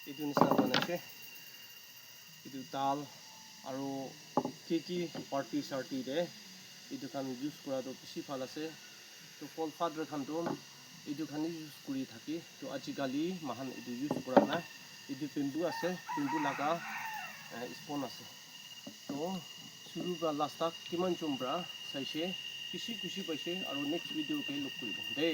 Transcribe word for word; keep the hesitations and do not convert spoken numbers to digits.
Etu nisna banai ase. Etu dal aro ki ki party sarty te etu khan use kura toh bishi bhal ase. Toh forefather khan toh etu khan hi use kuri thake. Toh ajikali moikhan etu use kura nai. Etu bamboo ase, bamboo laga, eh, spoon ase. Toh shuru pra last tak kiman jon pra saishe, bishi khushi paishe aro next video te log kuribo de.